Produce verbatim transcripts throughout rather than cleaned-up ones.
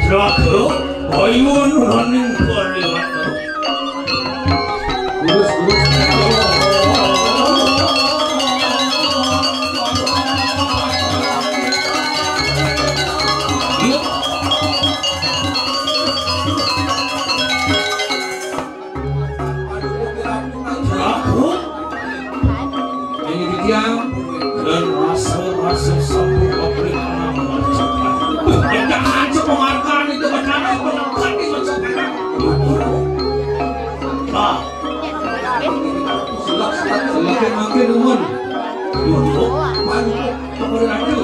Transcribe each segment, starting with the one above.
Raga, ayo nuruning pariwata. Lurus, lurus. Iya. Raga. Ini dia. Dan rasa-rasa sampun pabrik anak. Wah, kita aja penghargaan itu, benar, benar, kan itu sebenarnya. Ah. Semakin, makin nuwun. Duduk, maju, kepada aku.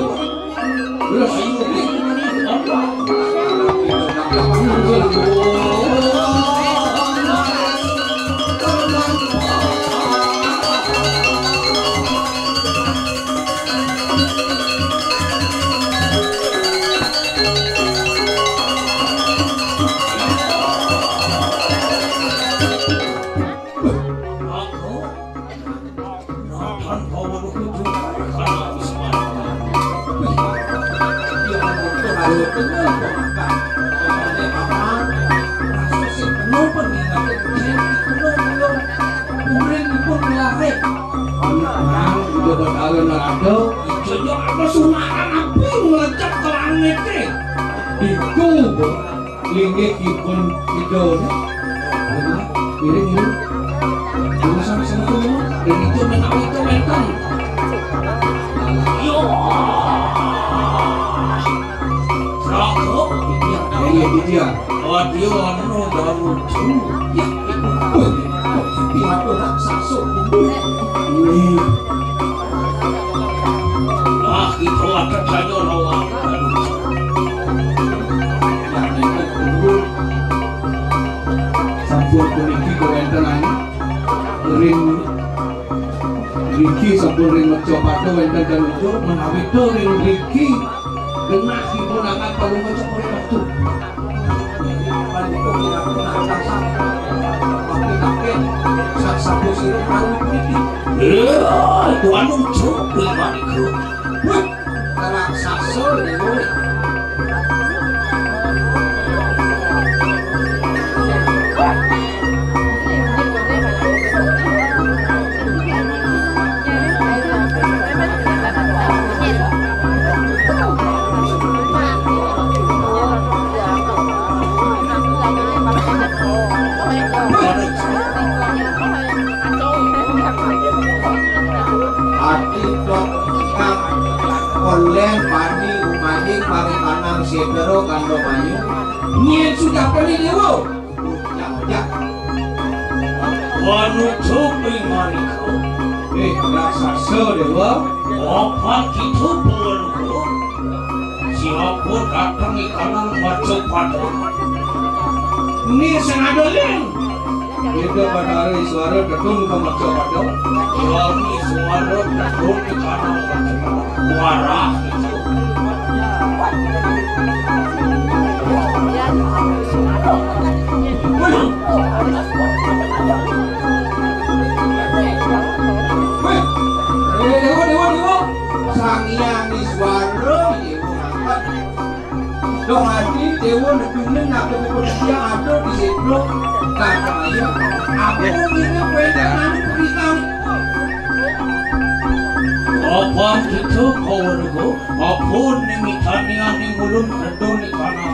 Nathan Pawaluku Jungkar Ismail. Wih, ya ampun, tuh ayo bener kok makan. Pokoknya apa? Rasa sih penuh pening, tapi dia penuh belum. Urin pun lari. Nah, udah bakal ada. Jadi ada sumaran api melecak ke langit, eh. Itu, Bu. Linggih ipun Ida. Nah, iring, iring. Jangan sampai sama tuh, dan itu menawi itu wénten. Yo. Raga. Iya, iya. Wadya anu daru. Ya, pihak raksasa. Wih. Ah, itu ada saja lawan. Sampun puniki kawéntenan ring riki, sampun ring Mercapada wénten dan ucur, menawi to ring riki genah ipun angkat palungguh cokor ratu. Iya, itu anu cuk, pribadiku. Wah, raksasa, Dewa. Ati dok kang oleh padi umajing parikanang sedero kando mayu. Nyén sudah peli, Dewa. Ujak, ujak. Wanuju primarika. Eh, raksasa, Dewa. Apa kita perlu? Siapa datang ikanang Mercapada? Ni sing ada lén. Ida Batara Iswara tedun ka Mercapada. Yami Iswara tedun ikanang Mercapada. Warah. Wih. Wih. Eh, Dewa, Dewa, Dewa. Sang Hyang Iswara, Dewa ngangkat. Dong ati, Dewa nedunin apa pun dia ada di situ. Kang ayo, apa pun ini, kue jangan beritahu. Apa kita kau nunggu? Apa nih mitanya nih mulun tedun di kanan?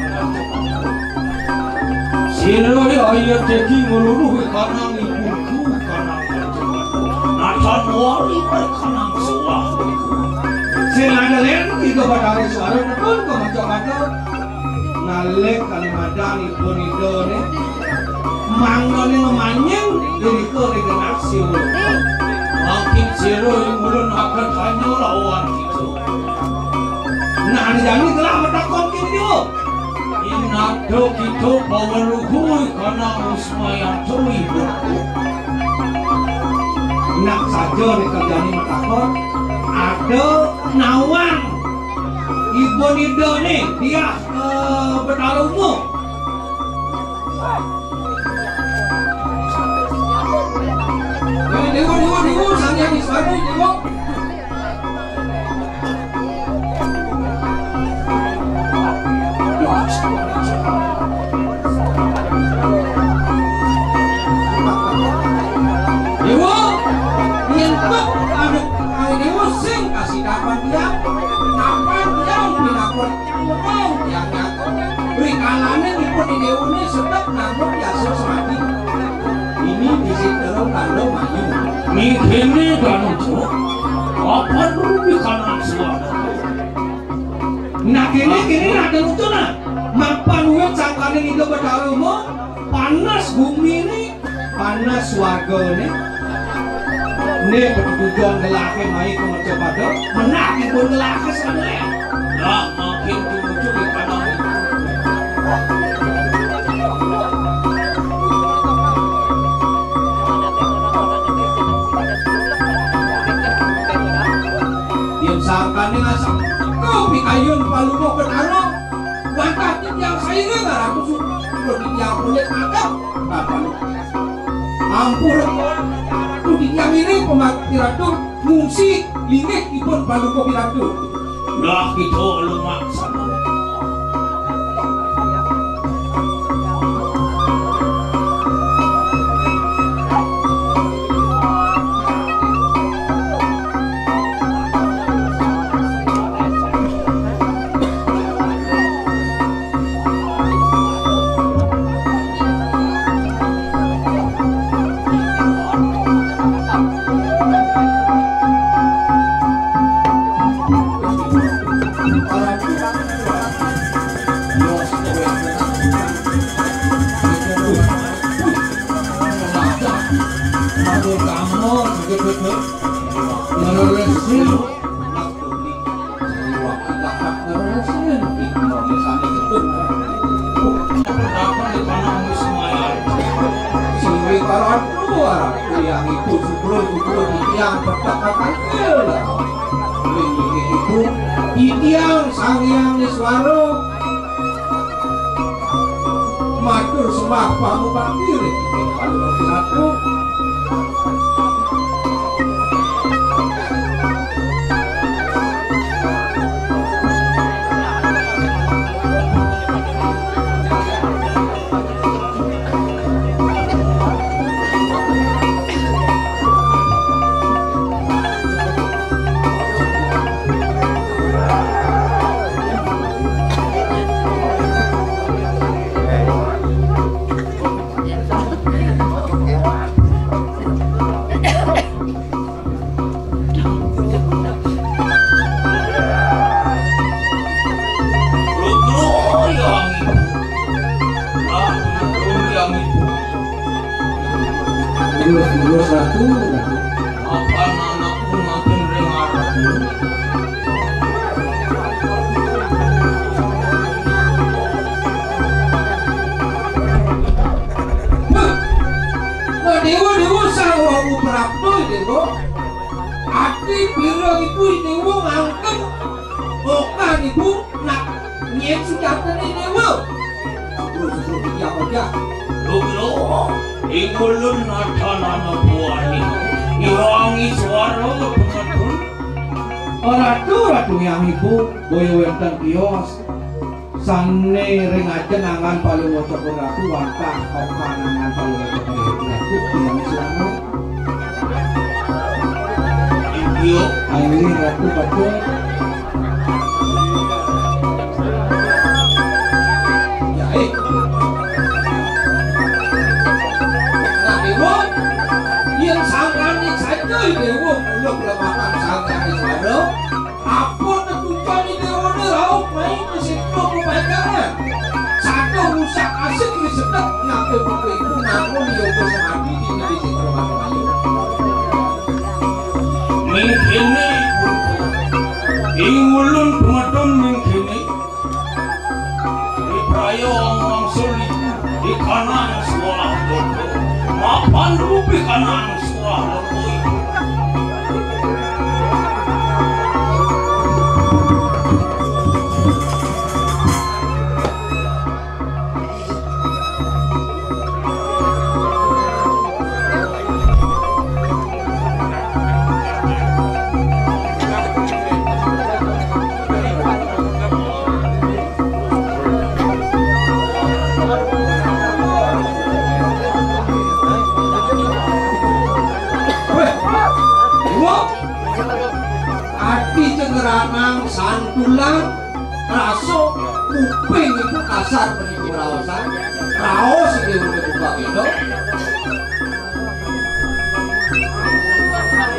Sira ya ayo jadi ngeluruh di kanan ibuku, kanan. Nathan wali baik kanan suwah. Sing ada lén, Ida Batara Iswara tedun ka Mercapada. Ngalih kalimadan ipun Ida né. Manggané ngemanying irika ring genah Siwa. Mangkin sira ing ulun akan tanya lawan kita. Nah, jani telah matakon kini, Dewa. Inada kita bawa luhur kana usmayantri. Nak saja nih kerjanya matakon. Ada nawang. Ibu Nida nih, dia, eh, Betara Uma. Eh, Dewa, Dewa, Dewa, Sang Hyang Iswara, Dewa. Kene Danuca, apa rupi kana suara? Nah, kene, kene Danuca, nah. Mapan wit sangkane Ida Betara Uma, panas gumine, panas swargane. Ne petujuan gelahe mai ke Mercapada, menah ipun gelahe sakadaya. Lah, makin tumuju di kana. Yen sangkane ngasem, kau pikayun Palungguh Betara, wantah titiang sairing Ratu Sukma, kula titiang kulit makan, Bapak. Ampun, Ratu titiang iring pemati Ratu, ngungsi linggih ipun Palungguh Ratu. Lah kita lumaksana. Titiang Sang Hyang Iswara matur sembah pamupati ring Palungguh Ratu. Terus, terus, Ratu, Ratu. Apa anakku makin dengar? Nah, nah, dewa, dewa, sang wau prapto, dewa. Ati pira ibu dewa ngangken okan ibu nak nyen sujatane dewa. Suruh, suruh, iya, iya. Lho, lho, ing ulun nadanana buani. Iwangi swara pemedun. Ratu, Ratu Hyang Ibu, boya wenten kios. Sane ring ajeng angan Palungguh Cokor Ratu, wantah okan angan Palungguh Cokor Ratu, Hyang Selama. Iya. Ayo, Ratu, betul. Ya, eh. Nah, Dewa, yen sangkane saja, Dewa, kula pelemahan sangkane saja. Apa tetujon dewane rauh main ke situ pemandangan? Satu rusak asik di sedek, ngape buku itu namun yoga semadi di negeri situ mayu. Mingkene, ing ulun pemeton mingkene. Ibraya wangsul iku ikanang suah loko. Mapan rupi kanang suah loko iku. Weh, Ibu, ati cengranang santulan, raso kuping ibu kasar menipu raosan, raos ini udah buka gitu.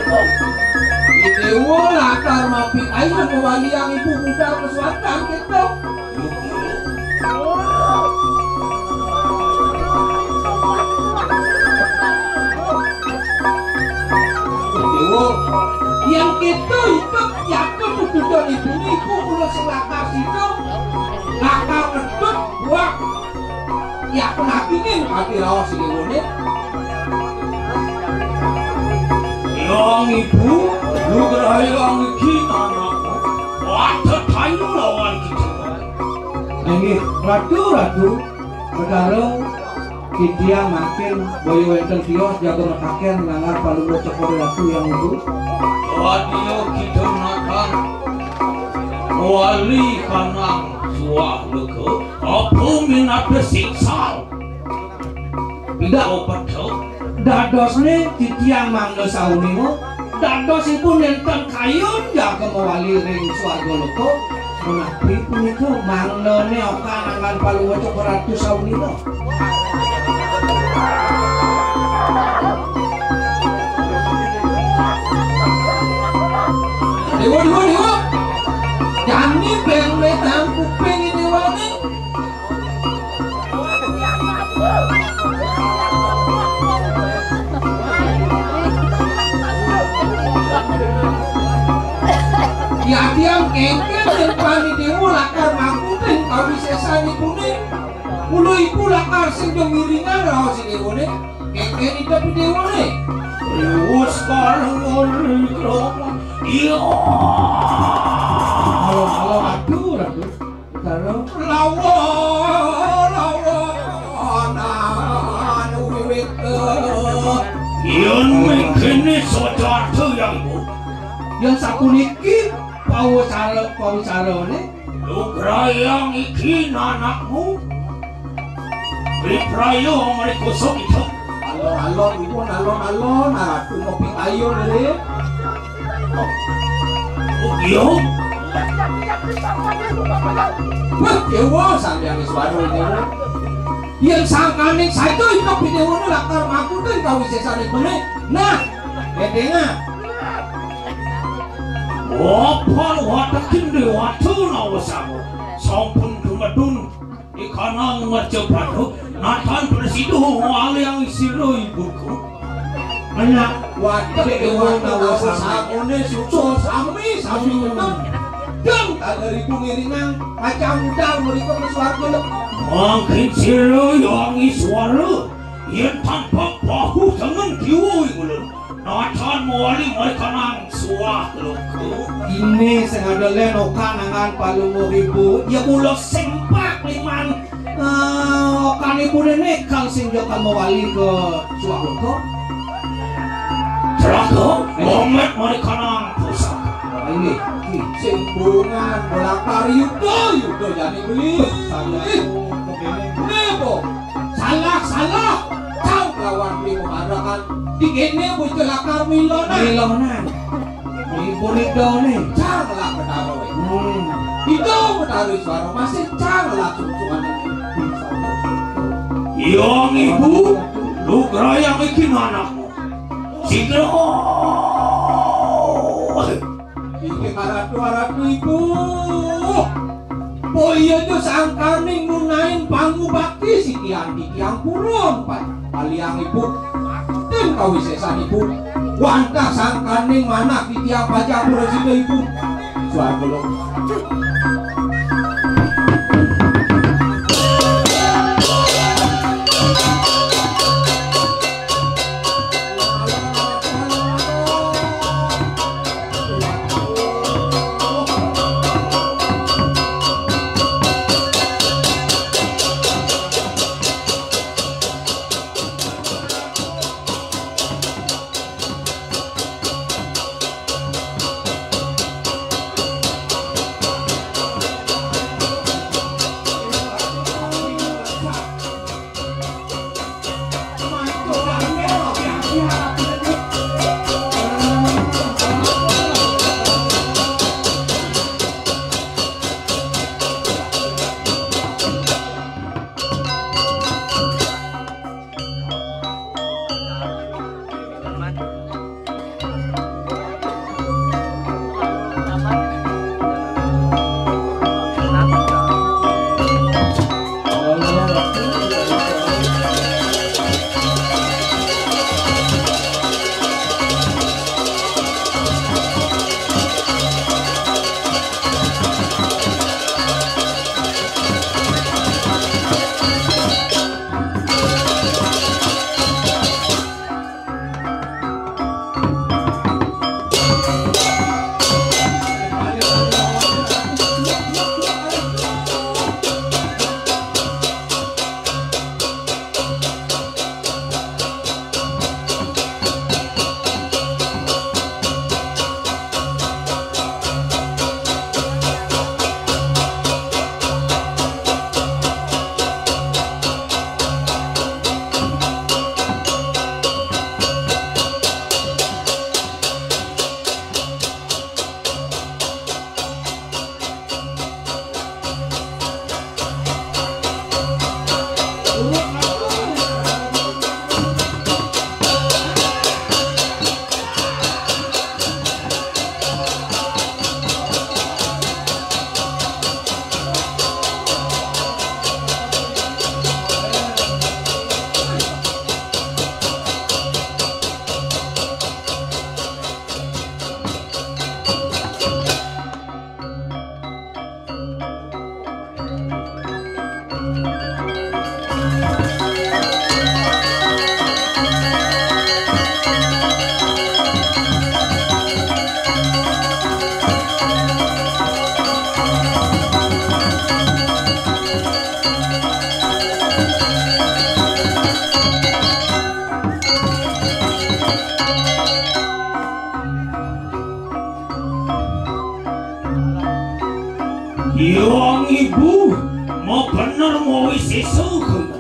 Déwa lakar mapikayun mawaliang ibu budal kasuwargan kéto. Déwa, yén kéto ikut yakin tutudan ibu niku mula sing lakar sida, lakar ngedut buah. Ya, pun hati nih, hati raos iki ngene. Yang ibu, lu gerah yang iki anakmu. Wadah tayu lawan kita. Inggih, Ratu, Ratu, Betara, titiang mangkin boya wénten tios jaga mataken nanggar palungguh Cokor Ratu yang ibu. Wadia kita makan. Wali kanang suah lega. Apa minatnya singsal? Tidak. Oh, betul. Dadosné titiang mangda saunina, dadosipun nénten kayun jaga mawali ring swarga loka, menawi punika mangdané okan anggan palungguh Cokor Ratu saunina. Déwa, déwa, déwa. Jani beng metang kuping ini wae. Ya tiang kéngkén yen pani déwa lakar mangkutin kawisésanipune. Mula ibu lakar sing do ngiringan raos déwane. Kéngkén idep déwane. Wus pareng ora krama. Iya. Halo, halo, aduh, aduh. Lawa, lawa, anak wiwit. Yen mengkene sajarta yang ibu. Yang sapuniki pawicara, pawicarane. Lugrayang iki anakmu. Wipraya mereka sok itu. Alon-alon ibu, alon-alon, nah, tumo pitayo lere. Ugiyo. Wah, dewa sampeyan wis waru dewa. Yen sangkane saja iku dewane lakar makuten kawisesanipune. Nah, ngendengah. Wapan watekin dewata nawa sama. Sampun dumedun. Ikanang mercapadu, natan presidu waliang sira ibuku. Anak wadah dewa nawa sangune susul sami, sami menang. Dan tak dari bungiringan, macam udah mereka ke suarga lep. Mangkin sira yang iswara, yen tanpa bahu tangan diwoi ulun. Natan mawali mereka nang suah luku. Ini sing ada len okan angan palunguh ibu. Ya mula sempak liman. Eh, okan ibu nenek kang sing jaka mawali ke suah luku. Celaka, momet mereka nang pusaka. Nah, ini, ini. Sing bungan, melakar yudo, yudo jani beli. Salah. Ini, Bu. Salah, salah. Cang lawan beli mengadakan. Di kene bocah lakar milonan. Milonan. Ibu Ridho nih. Cang lah Betara weh. Hmm. Itu Betara suara masih cang lah sungsungan. Yang ibu, lugrayang iki anakmu. Sigra. Inggih, Ratu, Ratu Ibu. Boya jo sangkaning nunain pangubakti sitian titiang purun, Pak. Paliang Ibu. Tim kawisesan Ibu. Wantah sangkaning manah titiang pajak prasida Ibu. Swarga Loka. Yang ibu, mau bener mau isi suhu.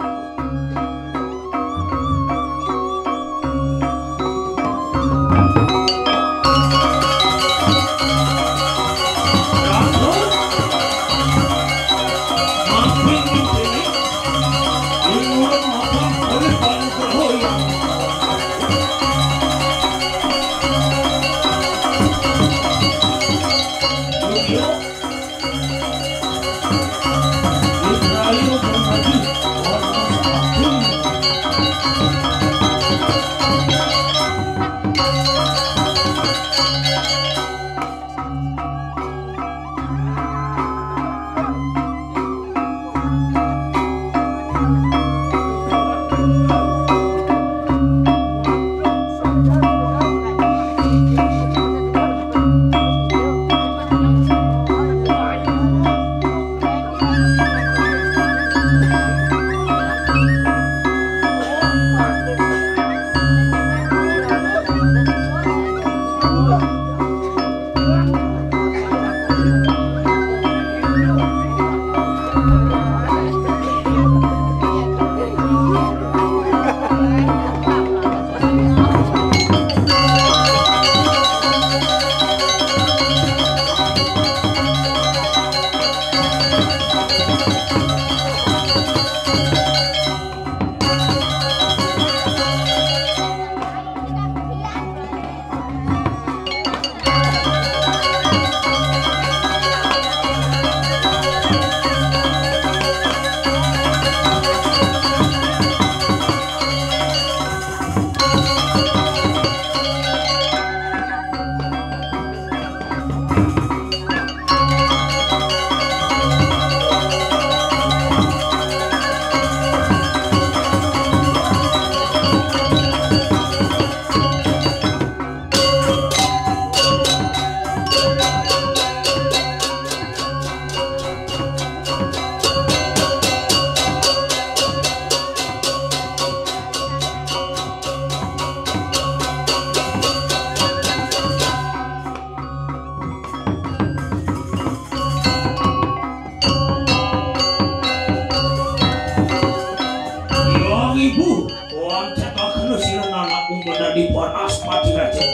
Yang ibu, wan cekak nu sira anak umur dari panas pati raja.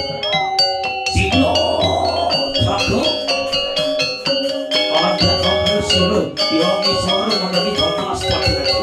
Sino, aku. Wan cekak nu sira, yang isara menjadi panas pati raja.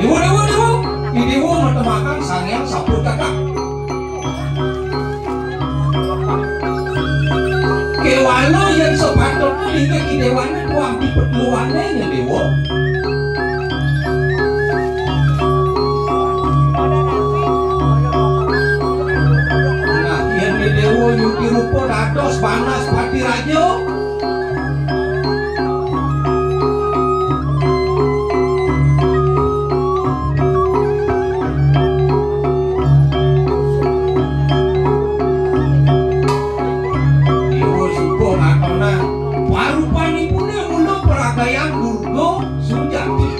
Déwa, déwa, déwa. Ing déwa matemakan Sang Hyang Saputa Jagat. Kéwala yén sepatutné linggih i déwané tuah di peteluané nyén déwa. Nah, yén i déwa nyuti rupa dados Banaspati Raja. Déwa suba ngatonang parupanipuné mula paragayan Durga Sujati.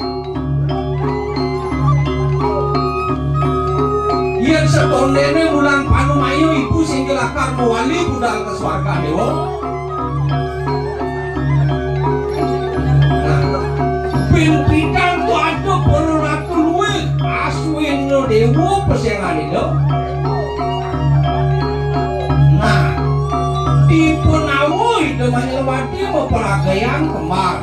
Yén satondéné mulang panumaya ibu sing lakar mawali budal ka swarga déwa. Nah, pin pidan to ada para ratu luwih aswina déwa pesengan ida. Nah, dipunawa ida Manyalewati maparagayan kembar.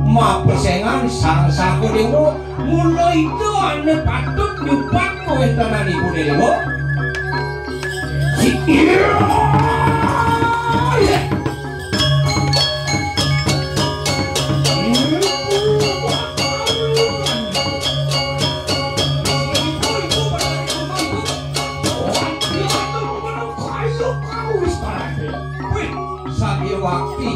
Mapesengan Sang Saga Déwa, mula ida ané patut nyupat kawéntenan ibuné déwa. Wih, Satyawakti,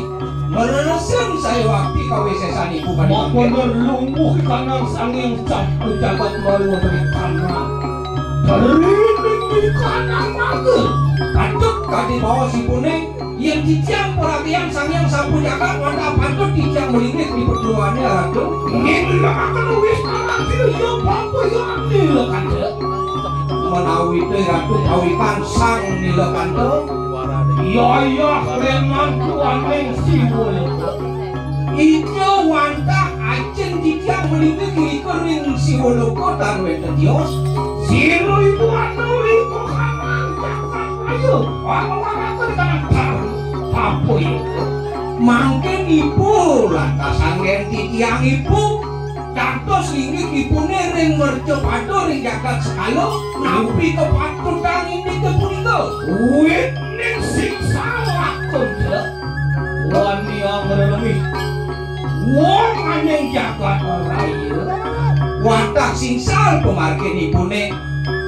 ngleresin Satyawakti kawisésan ibu kadi mangkin. Mapondor lungguh kanang sanging cap jagat malu dari tanah. Dari di kanang mangga. Patut kadi baos ibuné, yén titiang paragayan Sang Hyang Sapu Jagat, wantah patut titiang malinggih di peteluané, Ratu. Nindakaken wis tanah sira ya bapa ya ane lo kanda. Menawi té Ratu kawikan Sang Nilakanta. Ya, ya, leman tuaning Siwa Loka. Ija wantah ajeng titiang malinggih irika ring Siwa Loka tan wénten tios. Sira ibu anu rika kanang jagat raya. Anu waraka di kanang taru. Apa ya? Mangkin ibu lantas anggén titiang ibu. Dados inggih ibuné ring mercapada ring jagat sekala, nampi kapatutang indiké punika? Wit ning sing salah kondha. Wani angrelemih. Wong aning jagat raya. Wadah singsal pamargin ibuné.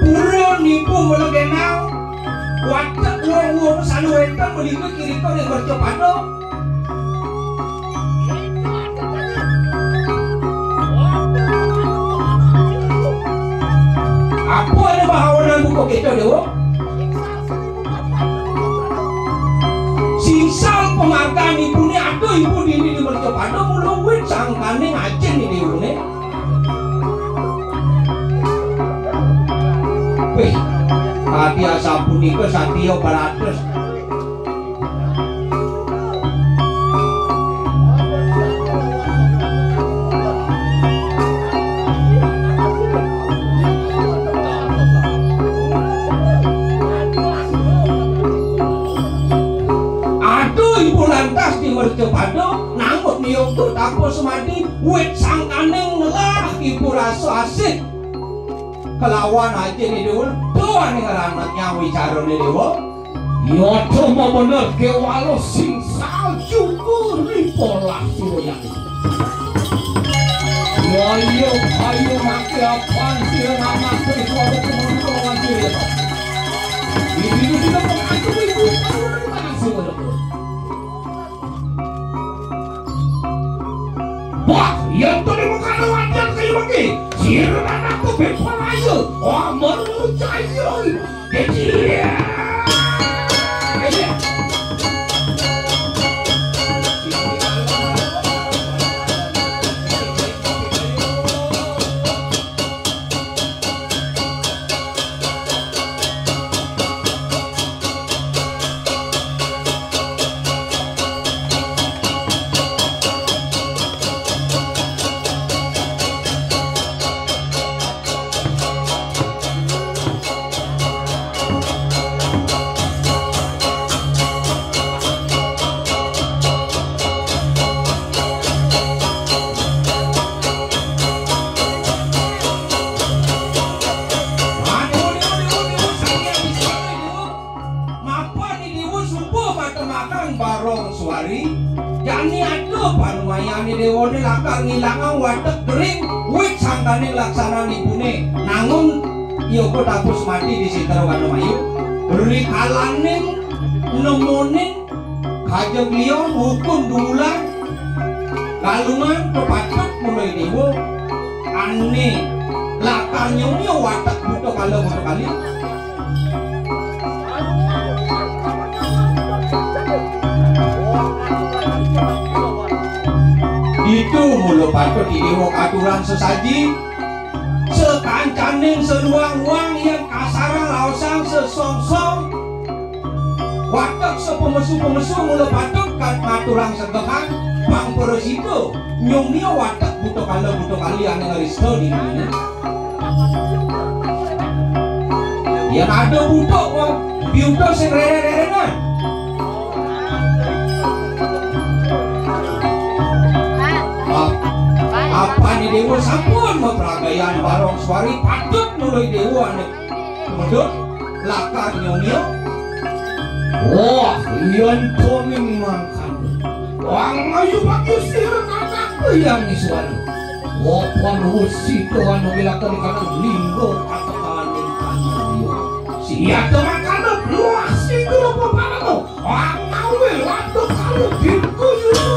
Pura nipu melegenang. Wadah wong-wong sané wénten melinggih irika ring mercapada. Apa ada bahawanan buka kita, Dewa? Singsal pamargan ibuné ada ibu dini di mercapada mula wit sangkaning ajin ini ibuné. Wih, tadi asapunika satia baratus. Aduh, ibu lantas di mercapada, nangkep niyoga tapa semadi, wit sangkaning ngelah ibu rasa asih. Kelawan aja nih, Dewa. Tuh, ane ngeranak nyawi carane, Dewa. Yadha mabener kewala singsal juga ripolah siwayang. Wayo, ayo, mati apan sira namas dari suatu kemana lawan sira. Ini juga pengatur ibu tahu dari mana sih, Dewa? Wah, yen to ning mengkana wajan kaya wengi, sira anakku bepalaya. Wah, meru cahya. Jadi, iya. Iya. Jani ada panuayané déwané lakar ngilangang watek kering wit sangkaning laksanan ibuné. Nangun ya kok tapus mati di Sitra Wanamayu. Rikalaning nemoning kajeng liya ukun dumulan galungan kepatut mulai déwa ané lakar nyomya watek buta kala buta kali. Ditu mula patut Idéwa katurang sesaji, sakancaning saluang-luang yén kasarang raosang sasongsong. Watek sapamesu-pamesu mula patut kat ngaturang segehan, pang prasida nyomya watek buta kala buta kali ané ngrista di dunya. Yén ada buta, wong biuta sing réré-rérénan. Ap-, apané Déwa sampun mapragayan barong suari patut nuluh Déwa ané medhun lakar nyomya. Wah, yén to ning mangkana. Wang ayu bagus siren anak yang iswara. Wapan wesi to anu milakar di kanan linggo katekan ing kanan liya. Siya to mangkana luas sing rupa palemu. Wang awe waduh kalu dirku yuru.